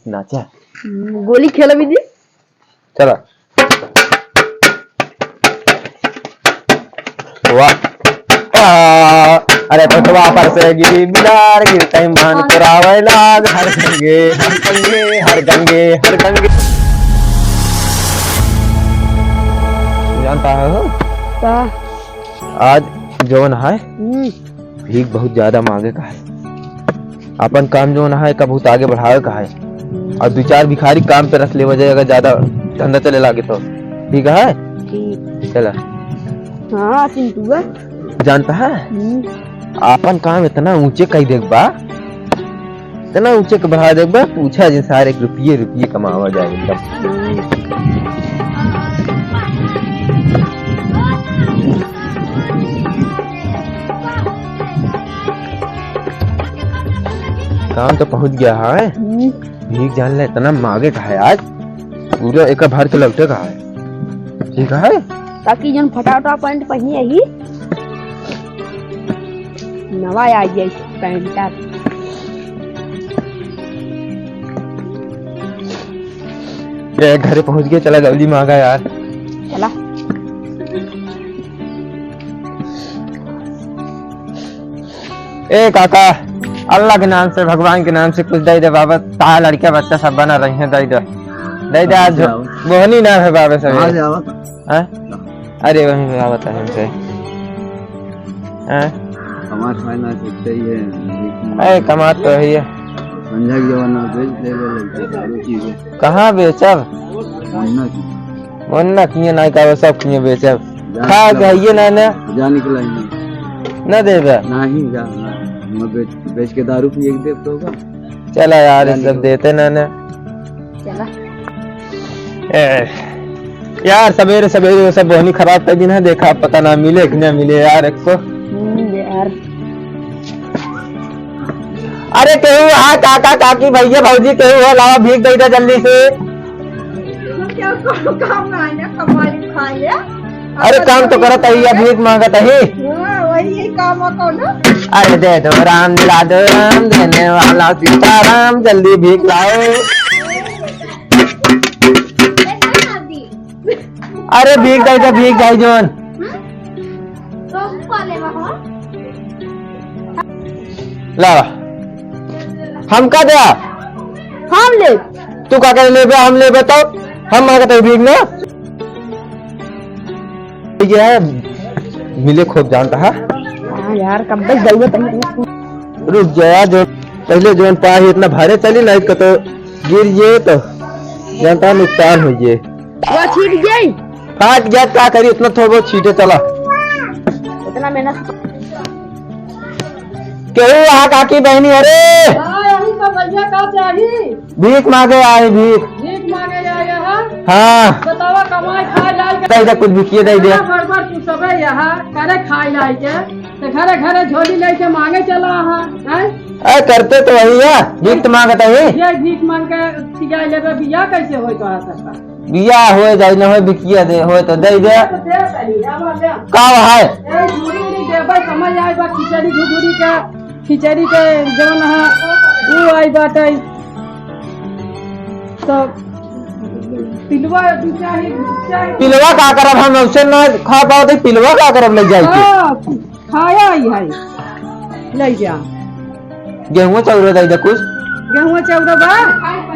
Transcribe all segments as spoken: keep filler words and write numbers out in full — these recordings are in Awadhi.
नाचा। हम्म, गोली खेला भी दी। चला। वाह। आ, अरे पटवा पर से गिरी बिलार, गिरतै मान करावे लाग, हर गंगे, हर गंगे, हर गंगे, हर गंगे। जानता है हो? का? आज जौन है, हम्म। भीख बहुत ज्यादा मांगे का है। अपन काम जौन है, का बहुत आगे बढ़ावे का है। और दो चार भिखारी काम पे रख लेवा जाए, अगर ज्यादा धंधा चले लागे तो। ठीक है? ठीक। चला। हाँ, चिंटुआ। जानता है? हम्म। अपन काम इतना ऊंचे कई देख बा, इतना ऊंचे के बढ़ा देख बा, पूछा जिन सारे रुपये, रुपये कमावा जाए एकदम। काम तो पहुंच गया है। हम्म। भीख जान ले, इतना मांगे का है आज, पूरा एक भर के लौटे का है। ठीक है? ताकि जौन फटा उटा पैंट पहिने यही नवा आ जाए पैंट। ए, घरे पहुंच गए, चला जल्दी मांगा यार। चला। ए काका, अल्लाह के नाम से, भगवान के नाम से कुछ दे दे बाबा, तार लड़के बच्चा सब बना रही हैं, दे दे, दे दे। आज कहाँ से आओ? बोहनी ना है बाबा सब। कहाँ से आओ? हैं? अरे वहीं पे आवत है हमसे। हैं? कमात खाए ना कुछ चाहिए। अरे कमात तो है ही है। संझा के जमाना बेच दे, ले ले, ले, दारू पी के। कहाँ बेचब? मुन्ना की। मुन्ना किए ना का, वो सब किए बेचब। जा खा निकला। के हइये ना, ना। जा निकला ही। ना देबे? नहीं जा, ना। मैं बेच, बेच के दारू पिए के देब तो होगा। चला यार, ये सब देते ना, ना। चला। ए, यार, सबेरे सबेरे वो सब बोहनी खराब कर दिन है, देखा, पता ना मिले कि ना मिले यार, एक को। हम्म, यार। अरे, केहू हा, काका, काकी, भैया, भौजी, केहू हो, लावा, भीख दे दे जल्दी से। क्या काम, काम ना है ना, कमाई खाए। अरे, काम तो करत है, या भीख मांगत है। हाँ, वही, यही काम है कौनो। अरे, दे दो राम, दिला दो राम, देने वाला सीताराम, जल्दी भीख लाओ। अरे भीख दे दे, भीख दे जौन। ला, हमका दे। हम ले। तू का करे लेबे, हम लेबे तो? हम मांगत है भीख ना। ये है, मिले खूब जानता है। हाँ यार, कब तक जरूरत है? रुक जा यार, जो पहले जौन पा ही इतना भारे चली ना, इसका तो गिर ये तो जानता है नुकसान हो ये। वो छीट गई। फाट गया, का करी, इतना थोड़ा बहुत छीटे चला। इतना मेहनत। केहू आ काकी बहनी, अरे। हाँ, यही सब भैया का चाही। भीख मांगे आए, भीख। भीख मांगे आए हैं? हाँ। बतावा, कमाई खाए लायक। दे दे, कुछ भिखिए दे दे। भर भर तू सबे यहाँ करे खाए लायक, तो घरे घरे झोली लेके मांगे चला है, हैं? ए, करते तो वही है, भीख तो मांगता ही। ये भीख मांग के खिया लेबे, बियाह कैसे होई तोरा सबका? बियाह होए जाए, न होए, भिखिया दे, होए तो दे दे। तो दे सही, अब आ जा। का है? ए, झूरी उरी देबे, समझ आए बा, खिचड़ी घुघुरी का। खिचड़ी के जौन ह, ऊ आई बाटे। तो पिलवा दू चाही, चाही। पिलवा का करब हम, उसे ना खा पावत है, पिलवा का करब ले जाए के? हाँ, खाया ही है, ले जा। गेहूं चौरा दे दे कुछ। गेहूं चौरा बा,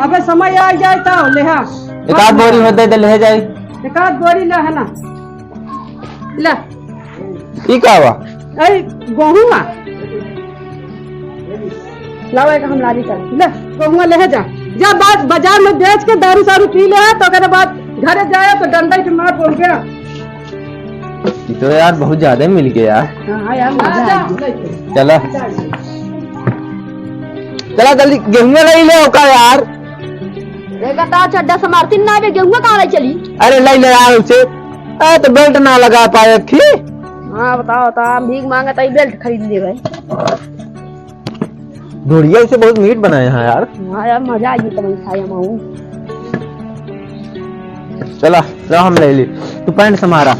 अबे समय आ जाए तो ले हा। एक आध बोरी हो दे दे, ले जाए। एक आध बोरी ले है ना, ले। ई का बा? अरे, गेहूं आ। लावा, एक हम लारी कर। ले, गेहूं ले जा। जा, बा-, बाजार में बेच के दारू सारू पी ले, तो ओकरे बाद घरे जाए, तो डंडा के मार बोल गया। ई तो यार, बहुत ज्यादा मिल गया यार। हाँ, हाँ यार, मजा आ गया। चला। चला, जल्दी गेहूं ले ले, ओका यार। देखा तो, छड्डा से मारती ना बे, गेहूं कहाँ ले चली? अरे, ले ले यार उसे। ए, तो बेल्ट ना लगा पाए थी। हाँ, बताओ, तो हम भीख मांगे तो बेल्ट खरीद ले भाई। ढोड़िया इसे बहुत मीठ बनाए हैं यार। हाँ यार, मजा आ गई तो खाए हम। चला, ला हम ले ली। तू पैंट से मारा।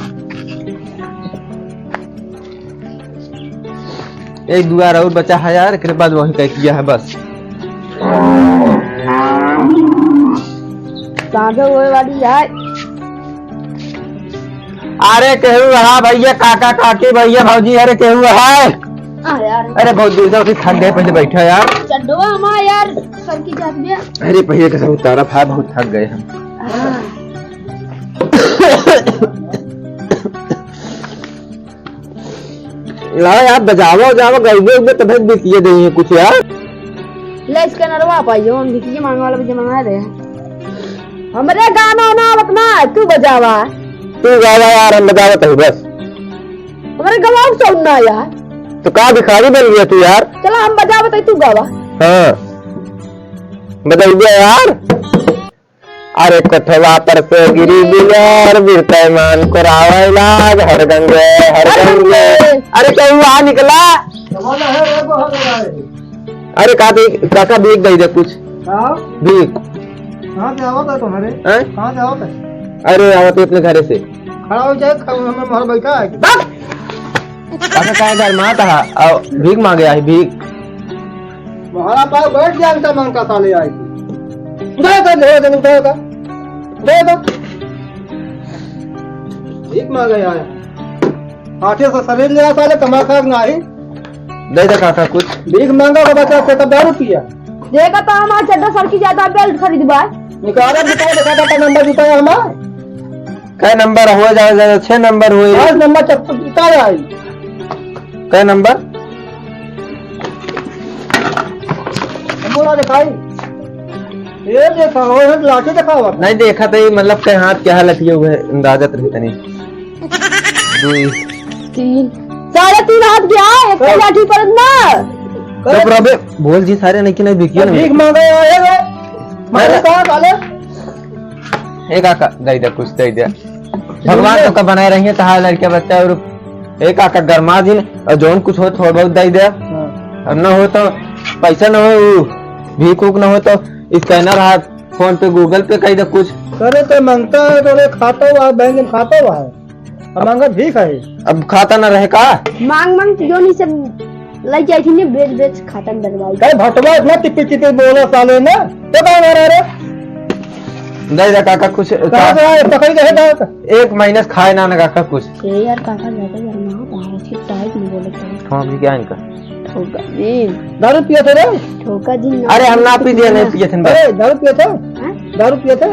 एक दुआर और बचा है यार, एकरे बाद वही तय किया है बस। साँझ होए वाली है। अरे केहू है भैया, काका काकी, भैया भौजी, अरे केहू है? अरे यार। अरे बहुत दूर से उठी, थक गए, पहले बैठा यार। चड्डवा हमार यार, सर की जात में। अरे पहले के सब उतारा था, बहुत थक गए हम। हाँ। ला यार, बजावा उजावा, गइबे उइबे तबे बिकिए देइहैं कुछ यार। ले स्कैनरवा पाइयो, हम बिकिए मांगे वाला भी जमा दे। हमरे गाना ना आवत ना, तू बजावा। तू गावा यार, हम बजावत हई बस। हमरे गवाऊ सुन ना यार। तो का भिखारी बन गया तू यार? चला हम बजावत हई, तू गावा। हाँ। बजाइए यार। अरे कोठवा पर से गिरी बिलार, बिरतै मान करावै लाग, हर गंगे, हर हर गंगे। गंगे। अरे केहू आ निकला? अरे का दे, काका भीख दे दे कुछ। का? भीख। कहाँ से आवत है तुम्हारे? हैं? कहाँ से आवत है? अरे आवत है अपने घरे से। खड़ा हो जाए, खड़ा, हमें मार बैठा है। बस। काका काहे गरमात हा? आओ, भीख मांगे आई, भीख। महारा पाव बैठ गया, अंता मांगता साले आई। उठाओ तो, उठाओ तो, उठाओ तो। उठाओ तो। भीख मांगे आया। आठे से शरीर ले आ साले, कमा खा के नाही। दे दे काका कुछ। भीख मांगा का बच्चा से तब दारू पिया। देखा तो हमार चड्डा सर की जाता, बेल्ट खरीदबा। निकाला, निकाला, देखा था नंबर जूता है हमार। कै नंबर हो जाए, जाए, छह नंबर हुए। पाँच नंबर चप्पल जूता है। कै नंबर? बोला दिखाई। ये देखा, वो है लाठी दिखावा। नहीं देखा तो ये मतलब कै हाथ क्या हालत ये हुए, अंदाजत रही तनी। दुई। तीन। साढ़े तीन हाथ गया, एक अरे। लाठी पर ना। चुप रह बे, बोल जी सारे, नहीं कि नहीं बिकियो ना। भीख मांगे आए रे। मारे अरे। कहाँ साले? ए काका, दे दे, कुछ दे दे। भगवान तो का बनाए रहिए, तहार लड़के बच्चा और ए काका, गरमा दिन और जौन कुछ हो, थोड़ा बहुत दे दे। हाँ। और न हो तो पैसा न हो, उ भीख उख न हो तो स्कैनर हाथ, फोन पे, गूगल पे कह दे कुछ। करे तो मांगता है, तो खाता हुआ है, बैंक में खाता हुआ है। अब मांगा भीख है। अब खाता ना रहे का? मांग मांग के जोनी से लग जाई थी ने, बेच बेच खाता में डलवाई। कई भटवा इतना टिपी टिपी बोला साले ने, तो कहाँ रह रे? दे दे काका कुछ, कहाँ का-, से आए? पकड़ के है दांत। एक महीना से खाए ना ना काका कुछ। ए यार काका, ज्यादा यार ना, बाहर से टाइट नहीं बोले तो। हाँ, अभी क्या इनका? ठोका जी। दारू पिए थे रे? ठोका जी ना। अरे हम ना पी दिए, नहीं पिए थे बस। अरे दारू पिए थे? हाँ? दारू पिए थे?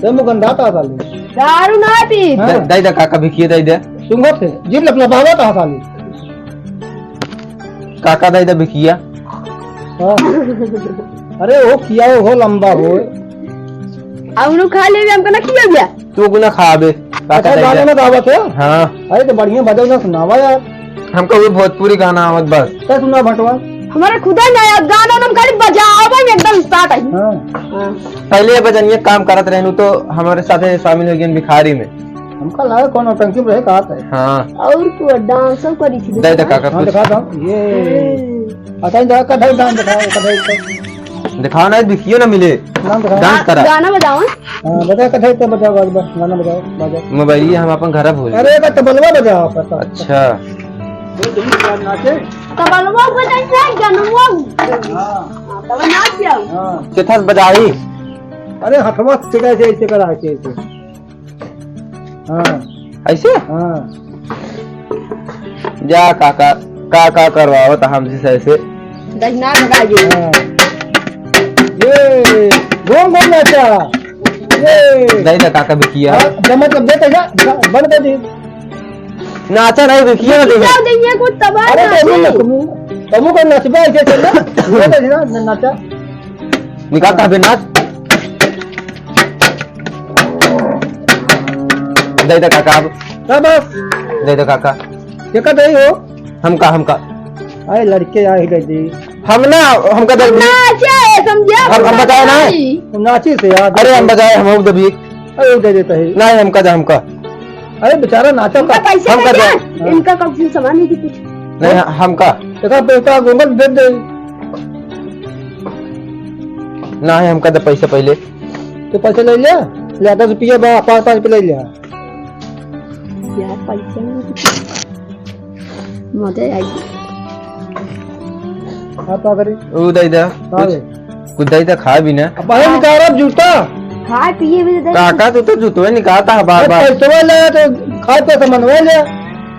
तो मुँह गंदा था साले। दारू ना पी। हाँ। दे, दे दे काका, भिखिए दे दे। सुंगत है, जीभ लपलपावत है साले। काका दे दे भिखिया। हाँ। अरे वो किया हो लंबा हो। अब उन्हों खा लेवे, हमको ना खिया गया। तू गुना खाबे। अच्छा, गाना में गावत है? हाँ। अरे तो बढ़िया बजाओ ना, सुनावा यार। हमका वो भोजपुरी गाना आवत बस। क्या सुना भटवा? हमारा खुदा ना यार, गाना हम खाली बजावे में एकदम स्टार्ट है। हाँ। हाँ। पहले ये भजनिया काम करत रहनु तो हमारे साथे शामिल हो गए भिखारी में। हमका लगा कौन नौटंकी में रहे, कहा था। हाँ। और को डांस करी थी। दे दे काका हाँ, कुछ। दिखा दो। ये। हम्म। अच्छा, इधर कढ़ाई डांस दिखाओ, कढ़ाई डांस। दिखाओ ना, भिखियो ना मिले। डांस दिखाओ। डांस करा। गाना बजाओ। हाँ, बजा, कढ़ाई पे बजाओ, बस, बस, गाना बजाओ, बजाओ। मोबाइल ये हम अपन घर भूल गए। अरे, का तबलवा बजाओ, पता। अच्छा। तबलवा बजाई ना, गनवा। हाँ। हाँ, तब नाच जाओ। हाँ। केथस बजाई। अरे, हथवा से ऐसे, ऐसे करा के, ऐसे। हाँ। ऐसे? हाँ। जा काका, का, का करवावत हमसे से ऐसे? दहिना भगा ये। हाँ। ये, घूम, घूम नाचा। ये। दे दे काका भिखिया। हाँ, जमा जब देते जा, जा, बंद कर दे। नाचा नहीं भिखिया दे। क्या देंगे कुछ तबाह अरे, ना तमु, हो। तमु, तमु का नचबे ऐसे चल ना। ये तो ना, नाचा। निकाल तबे नाच। दे दे काका अब। का बस? दे दे काका। के का दे हो? हमका, हमका। आए लड़के आए गए जी। हम ना, हमका दे। नाचे, समझे? हम, हम बताए ना। नाची से यार। अरे हम बताए, हम दे भी। अरे दे देता है। नहीं, हमका दे, हमका। अरे बेचारा नाचा इनका का। पैसे हमका दे दे। दे। इनका कम से कम सामान नहीं थी कुछ। नहीं, हमका। देखा पैसा गोबर दे दे। नहीं, हमका दे पैसा पहले। तो पैसा ले लिया? ले दस रुपया बा, पाँच, पाँच रुपया ले लिया। यार, पैसा नहीं है। मजा आई। आप का करी? ऊ दे दे। का कुछ, दे? कुछ दे दे, खा भी ना। अब भाई निकाल अब जूता। खाए पिए भी दे। काका, तू तो जूतवे निकालता है बार अरे, बार। पैसवा ले तो खाए पे समझवा ले।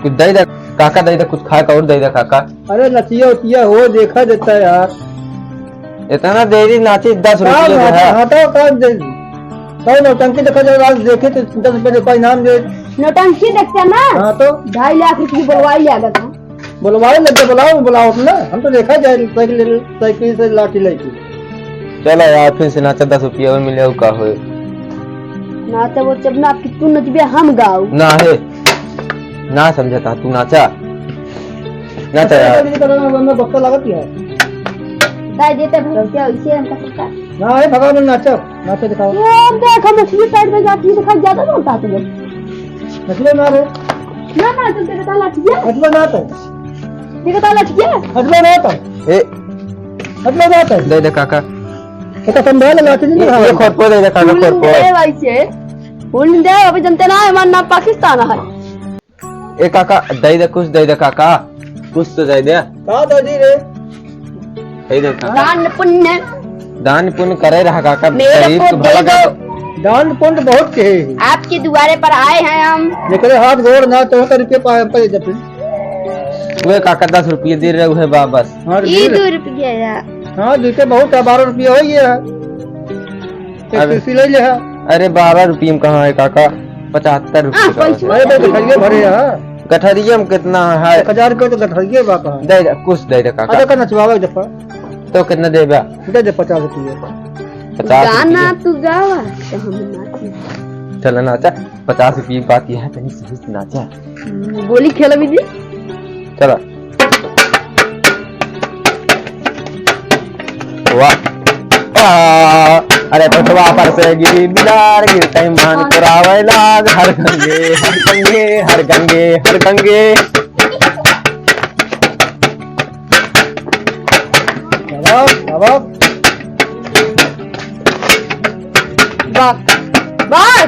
कुछ दे दे काका, दे दे, कुछ खाए का और दे दे काका। अरे, नचिया उचिया हो, देखा देता है यार। इतना देरी नाची, दस रुपये का दे नाची? हाँ। हाँ, तो का दे? का नौटंकी देखा जाए, आज देखे तो दस रुपये का इनाम दे। नौटंकी देखते हैं ना? हाँ, तो? ढाई लाख रुपये बोलवाई लिया था। बोलवाए लग गए, बुलाओ, बुलाओ अपना। हम तो देखा जाए साइकिल ले, साइकिल से लाठी लेके। चलो यार, फिर से नाचा, दस रुपया और मिले, और का होए? नाचा वो चबना, आपकी तू नचबे, हम गाओ। ना है, ना समझता, तू नाचा। नाचा यार। ये करना, वो में बक्सा लागत ही है। दाई देते भरोसे, इसे हमका पता। ना है, भगवान नाचा। नाच के दिखाओ। ये देख, हम असली पेट में जाती है, दिखाई ज्यादा बोलता है तुझे। नचलो ना रे। ना, ना, तुम तेरे ताला ठीक है? नचलो ना तो। तेरे ताला ठीक है? नचलो ना तो। ए। नचलो ना तो। दे दे काका। ये तो संभाल लाठी नहीं ये, उठाओ। ये खोर पर दे दे काका, खोर पर। दे भाई से। उन दे, अभी जनते ना है, हमारा नाम पाकिस्तान है। ए काका, दे दे, कुछ दे दे काका, कुछ तो दे दे। का दे दी रे? दे दे काका। दान पुण्य। दान पुण्य करे रहा काका, मेरे गरीब को तो भला दे दो। काका। दान पुण्य बहुत के है। आपके दुआरे पर आए हैं हम। जेकरे हाथ गोड़ ना तो ओकर रुपये पाए पर जब। वे काका दस रुपये दे रहे हैं बा बस। हाँ, ई दे दे। दो रुपये यार। हाँ, दो के बहुत है, बारह रुपये हो गया है। एक अरे, शीशी ले ले है। अरे, बारह रुपये में कहाँ है काका, पचहत्तर रुपये आ, का पैसा है। अरे, तो गठरिया भरे है। गठरिया में कितना है? एक हजार रुपये तो गठरिया बा कहाँ? दे दे, कुछ दे दे काका। अच्छा, का नचवावे दफा। तो कितना देबा? दे दे पचास रुपये। पचास रुपये। गाना तू गावा, तो हम नाची। चल नाचा, पचास रुपये बाकी है, तनी सही से नाचा। हम्म, गोली खेल भी दी। चला। वाह। आ, अरे बटवा पर से गिरी बिलार, गिरते मान पुरावे लाग, हर गंगे, हर गंगे, हर गंगे, हर गंगे। वाह, वाह। वाह, वाह।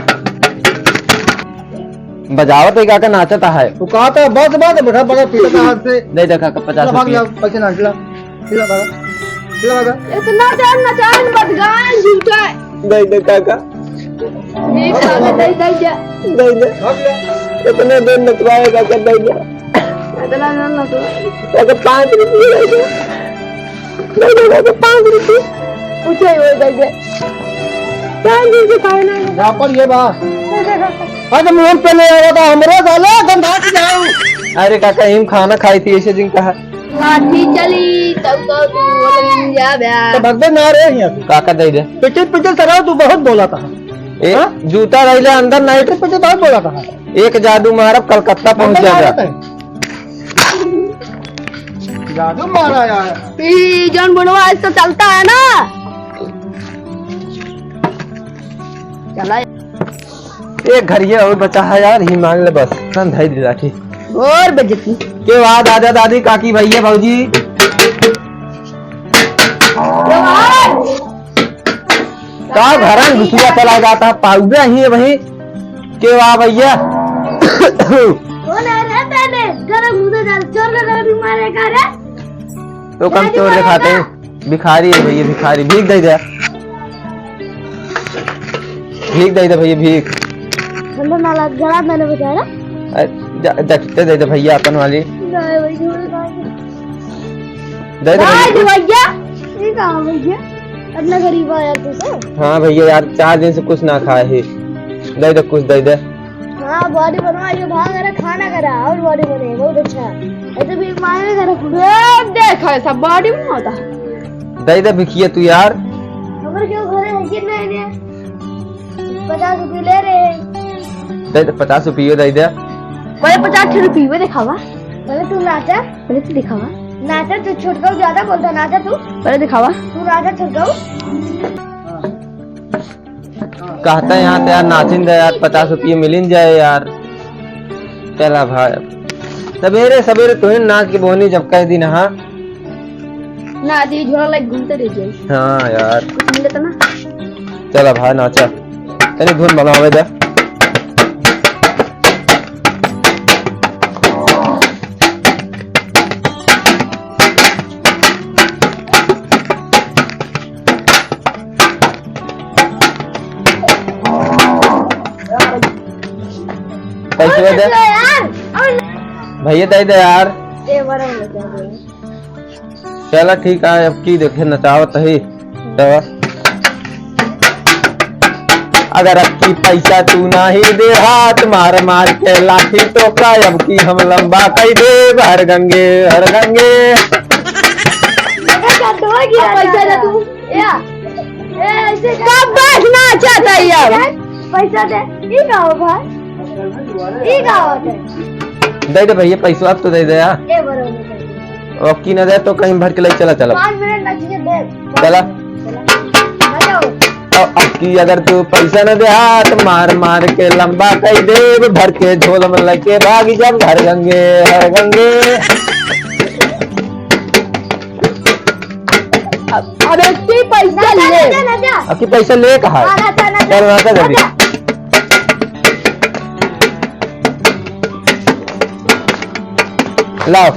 बजावत है काका, नाचत है। तू कहत है, बस, बस, बैठा, बड़ा पीछे का हाथ से। दे दे काका, पचास रुपया। भाग जा, पैसे ना, ला, ला, भागा, ला, भागा। इतना देर नचान बदगान झूठा है। दे दे काका। नहीं, काका, दे, दे, दे। दे दे। भाग जा। इतने देर नचवाए काका, दे दे। इतना देर नचवाए। काका, पाँच रुपया दे दे। दे दे, दे दे, पाँच रुपये। पूछे हुए दे दे। पाँच रुपये खाए ना। यहाँ पर ये बा। आज मुंह पे ले आवा था हमरे साले, गंधा के जाऊं। अरे काका, हिम खाना खाई थी, ऐसे दिन कहा। लाठी चली, तब तो तू बोल जा बे। तो भगदे ना रहे यहाँ से। काका दे दे। पीछे, पीछे सराव, तू बहुत बोला था। ए, हाँ? जूता रहिले अंदर नहीं। पीछे, पीछे बहुत बोला था। एक जादू मारब, कलकत्ता पहुंच जाबे। जादू मारा यार। ई जौन बुढ़वा आज तो चलता है ना। चला। एक घरिया और बचा है यार, ही मांग ले बस। ना धई दे लाठी। और बेइज्जती। के बाद दादा दादी, काकी, भैया, भौजी। का घर में घुसुआ चला जाता है, पाउडा ही है वही। के वाह भैया। कौन है रे तेरे? गरम मुझे डाल, चोर का गरम मारे का रे? तो कम चोर दिखाते हैं। भिखारी है भैया, भिखारी। भीख दे दे। भीख दे दे भैया, भीख। ठंडा नाला, गला मैंने बजाया। अरे, जा, जा, दे दे भैया अपन वाली। नहीं भाई, झूठ नहीं। दे दे भाई भैया। भैया, ये कहाँ भैया? इतना गरीब आया तू तो। हाँ भैया यार, चार दिन से कुछ ना खाए है। दे दे, कुछ दे दे। हाँ, body बनवा, ये भाग रहा, खाना करा और body बने, बहुत अच्छा। ऐसे भी मांगे करा कुछ। ए, देखा है, सब body बनाता है। दे दे भिखिया तू यार। हमारे क्यों घर है कि नहीं है? पचास रुपये ले रहे हैं। दे दे, पचास रुपये दे दे। पहले पचास रुपये दिखावा। पहले तू नाचा। पहले तू दिखावा। नाचा, तू छोटकाऊ ज्यादा बोलता, नाचा तू। पहले दिखावा। तू नाचा छोटकाऊ। कहता है यहाँ से यार, नाचिन दे यार, पचास रुपये मिलिन जाए यार। चला भाई, अब सवेरे सवेरे तोहे नाच के बोहनी जब कह दी ना, हाँ। ना, दी झोला लेके घूमते रह जाए। हाँ यार। कुछ मिले तो ना। चला भाई, नाचा। तनी धुन बनावे दे। पैसवा दे। यार, और भैया दे दे यार। ये बड़ा हो गया। चला ठीक है, अब की देखे नचावत ही। तो अगर अब की पैसा तू नाही देहा त मार मार के लाठी तोका, अब की हम लंबा कई देब हर गंगे, हर गंगे। देखा, चड्ढवा गिरा अब पैसा दे तू। या। ए, ऐसे कब बस नाचत है अब? पैसा दे। ई का हो भाई? ई का होत है? दे दे भैया, पैसा अब तो दे दे यार। ए, बरोबर है। अब की ना दे तो कहीं भर के ले चला, चला। पाँच मिनट नाचिए दे। चला। चला। आ जाओ। अब, अब की अगर तू पैसा न देहा त मार मार के लंबा कई देब, भर के झोल में लेके भागी जब घर गंगे, हर गंगे। अब, अब एक ही पैसा ना, ना, ले। ना, ना, ना। अब की पैसा ले कहा? हाँ, ना, ना, ना, चल, ना, ना, जल्दी। ना। लाओ।